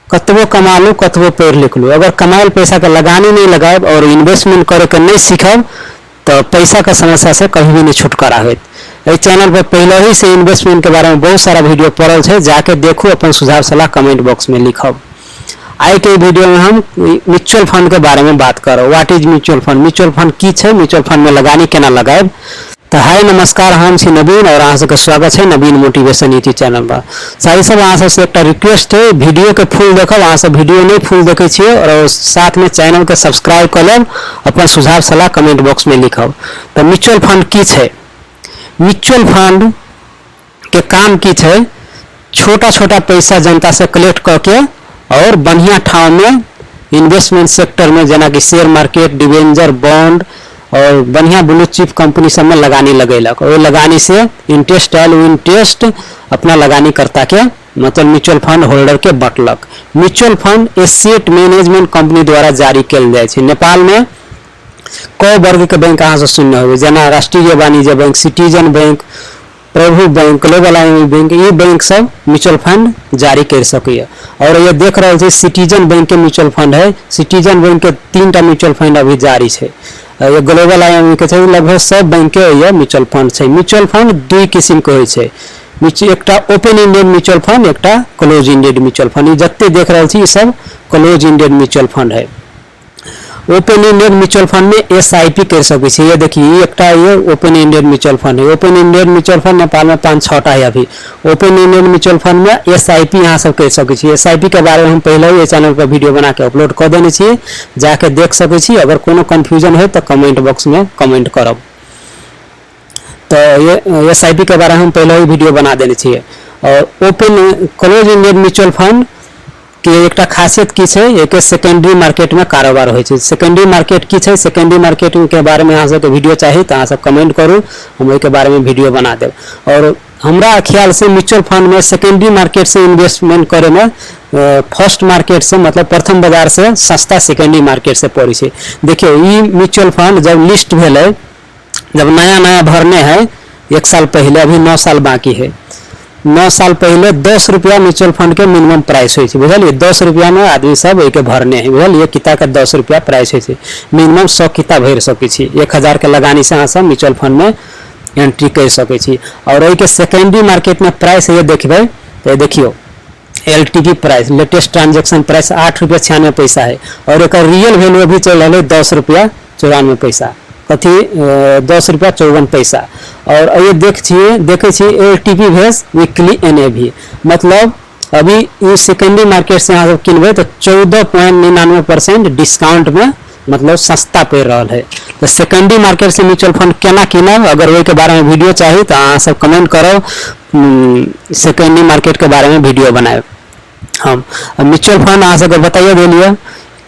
कतबो कमा लू, कतबो पढ़ि लिख लू, अगर कमायल पैसाके लगानी नहि लगायब और इन्वेस्टमेंट करैके नहि सीखब तऽ पैसाके समस्या से कभी भी नहि छुटकारा होयत। एहि चैनल पर पहले ही से इन्वेस्टमेंट के बारे में बहुत सारा वीडियो पड़ल छै, जाके देखू, अपन सुझाव सलाह कमेंट बॉक्स में लिखब। आइ के वीडियो में हम म्यूचुअल फंड के बारे में बात करब। What is mutual fund, mutual fund की छै, म्यूचुअल फंड में लगानी केना लगायब। तऽ हाय नमस्कार, हम छी नवीन और अहाँ सबके स्वागत छै नवीन मोटिवेशन यूट्यूब चैनल पर। साथी सब, अहाँ सबसे एकटा रिक्वेस्ट है, वीडियो के फुल देखब। अहाँ सब वीडियो नहीं फुल देखे छियै और साथ में चैनल के सब्सक्राइब कर लेब, अपन सुझाव सलाह कमेंट बॉक्स में लिखब। तऽ म्यूचुअल फंड की छै, म्यूचुअल फंड के काम की छै, छोटा छोटा पैसा जनता से कलेक्ट करके और बढ़िया ठाव में इन्वेस्टमेंट सेक्टर में, जेना कि शेयर मार्केट, डिवेंजर, बॉन्ड और बढ़िया ब्लू चिप कंपनी सब में लगानी लगेलक। ओहि लगानी से इंटरेस्ट आयल, ओ इंटरेस्ट अपना लगानीकर्ता के मतलब म्यूचुअल फंड होल्डर के बटलक। Mutual fund asset management company द्वारा जारी कयल जाइ छै। नेपाल में क वर्ग के बैंक अहाँ सब सुनने होबै, जेना राष्ट्रीय वाणिज्य बैंक, सिटीजन बैंक, प्रभु बैंक, ग्लोबल आईएमई बैंक। ई बैंक सब म्यूचुअल फंड जारी कर सकैए। और ये देख रहल छी सिटीजन बैंक के म्यूचुअल फंड है। सिटीजन बैंक के 3टा म्यूचुअल फंड अभी जारी छै। ये ग्लोबल आईएमई के छै। लगभग सब बैंक के ये म्यूचुअल फंड छै। म्यूचुअल फंड दुई किसिम के होइ छै, एकटा ओपन इंडेड म्यूचुअल फंड, एकटा क्लोज इंडेड म्यूचुअल फंड। ई जते देख रहल छी ई सब क्लोज इंडेड म्यूचुअल फंड है। ओपन इंडेड म्यूचुअल फंड में एसआईपी कर सकै छी। ये देखिए, ई एकटा ये ओपन इंडेड म्यूचुअल फंड है। Open ended mutual fund Nepal में 5-6टा है अभी। ओपन इंडेड म्यूचुअल फंड में एसआईपी अहाँ सब कर सकै छी। एसआईपी के बारे में हम पहले ही चैनल पर वीडियो बना के अपलोड कऽ देने छियै, जाके देख सकै छी। अगर कोनो कंफ्यूजन है तऽ कमेंट बॉक्स में कमेंट करब। तऽ ये एसआईपी के बारे में हम पहले ही वीडियो बना देने छियै। और open close ended mutual fund के एकटा खासियत की छै, एक सेकेंडरी मार्केट में कारोबार होइ छै। सेकेंडरी मार्केट की छै, सेकेंडरी मार्केट के बारे में अहाँ सबके वीडियो चाही तऽ अहाँ सब कमेंट करू, हम ओहिके बारे में वीडियो बना देब। और हमरा ख्याल से म्यूचुअल फंड में सेकेंडरी मार्केट से इन्वेस्टमेंट करे में फर्स्ट मार्केट से मतलब प्रथम बाजार से सस्ता सेकेंडरी मार्केट से पड़ै छै। देखियौ, ई म्यूचुअल फंड जब लिस्ट भेलै, जब नया नया भरने है 1 साल पहले, अभी 9 साल बाकी है, 9 साल पहले 10 रुपया म्यूचुअल फंड के मिनिमम प्राइस होइ छै, बुझलियै? 10 रुपया में आदमी सब एहिके भरने है, बुझलियै? किता के 10 रुपया प्राइस होइ छै। मिनिमम 100 किता भरि सकै छी। 1000 के लगानी से अहाँ सब म्यूचुअल फंड में एंट्री कर सकै छी। और एहिके सेकेंडरी मार्केट में प्राइस ये देखबै तऽ देखियौ, LTP price, latest transaction price 8 रुपया 96 पैसा है और एक रियल वैल्यू अभी चल रहा है 10 रुपया 94 पैसा, कथी 10 रुपया 54 पैसा। और ये देख छियै एलटीपी भेस वीकली एनएवी, मतलब अभी ई सेकेंडरी मार्केट से अहाँ सब किनबै तऽ 14.99% डिस्काउंट में, मतलब सस्ता पड़ि रहल है। तऽ सेकेंडरी मार्केट से म्यूचुअल फंड केना कीनब, अगर ओहिके बारे में वीडियो चाही तऽ अहाँ सब कमेंट करब, सेकेंडरी मार्केट के बारे में वीडियो बनायब हम। म्यूचुअल फंड अहाँ सबके बताइए देलियै।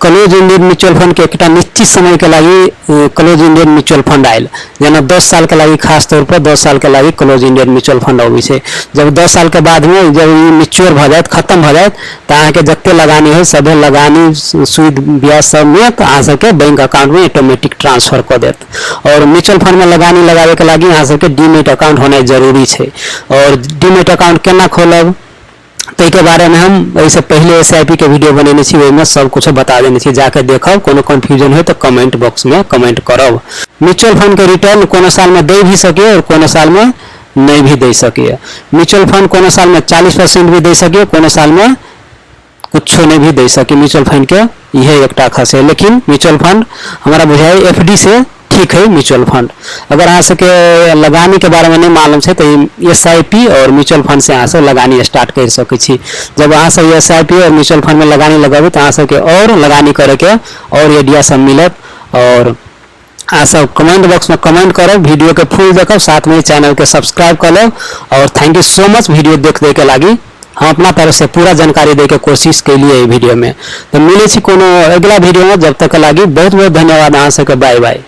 क्लोज इंडेड म्यूचुअल फंड के एकटा निश्चित समय के लागि क्लोज इंडेड म्यूचुअल फंड आयल, जेना 10 साल के लागि, खास तौर पर 10 साल के लागि क्लोज इंडेड म्यूचुअल फंड अबै छै। जब 10 साल के बाद में जब ई मैच्योर भऽ जायत, खत्म भऽ जायत, तऽ अहाँके जते लगानी है सभे लगानी सूद ब्याज सब में तऽ अहाँ सबके बैंक अकाउंट में ऑटोमेटिक ट्रांसफर कऽ देत। और म्यूचुअल फंड में लगानी लगाबे के लागि अहाँ सबके डीमेट अकाउंट होनाइ जरूरी छै। और डीमेट अकाउंट केना खोलब, ताहिके बारेमे हम एहिसँ पहिले एसआईपी के वीडियो बनेने छी, ओहिमे सब कुछ बता देने छी, जाके देखब। कोनो कंफ्यूजन हो तऽ कमेंट बॉक्स में कमेंट करब। म्यूचुअल फंड के रिटर्न कोनो साल में दे भी सकैए और कोनो साल में नहीं भी दे सकैए। म्यूचुअल फंड कोनो साल में 40% भी दे सकैए, कोनो साल में कुछो नहीं भी दे सके। म्यूचुअल फंड के इहे एकटा खासियत। लेकिन म्यूचुअल फंड हमरा बुझाइ एफडी से ठीक है। म्यूचुअल फंड अगर अहाँ सबके लगानी के बारे में नहीं मालूम छै तऽ एसआईपी और म्यूचुअल फंड से अहाँ सब लगानी स्टार्ट कर सकै छी। जब अहाँ सब एसआईपी और म्यूचुअल फंड में लगानी लगाबै तऽ अहाँ सबके और लगानी करे के और आइडिया सब मिलत। और अहाँ सब कमेंट बॉक्स में कमेंट करब, वीडियो के फुल देखब, साथ में चैनल के सब्सक्राइब कर लेब। और thank you so much video देख दे के लागि। हम अपना तरफ से पूरा जानकारी दे के कोशिश कैलिए वीडियो में। तो मिले छी कोनो अगला वीडियो में, जब तक के लागि बहुत बहुत धन्यवाद अहाँ सबके। Bye bye.